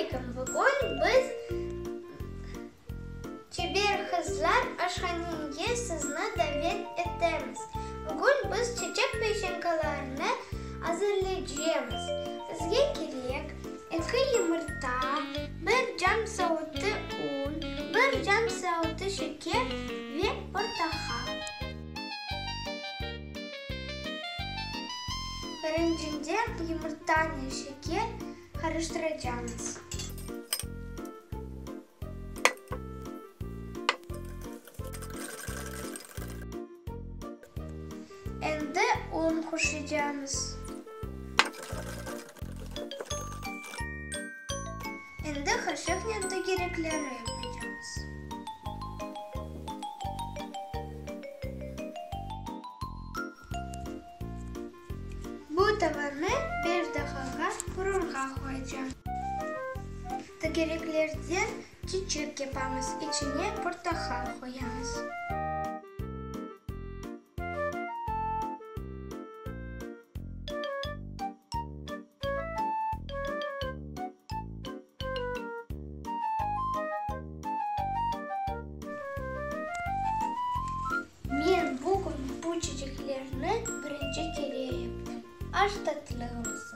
aleyküm! Bugün biz Çeber qızlar aşhanege sizni davet etemiz. Bugün biz çeçek peçenkalarını azırlaycamız. Bizge kerek, eki yımırta, bir cam savutı un, bir cam savutı şeker ve portaqal. Birinciden yımırtanen şeker qarıştıracamız. Endi un qoşacamız. Endi qaşıqnen tögerekleri yapacamız. Bu tavanı beş daqiqa fırınğa qoyacam. Tögereklerden çiçek yapamız, içine portaqal qoyamız. Men bugün bu çiçeklerni birinci kere yaptım. Aş tatlı olsun!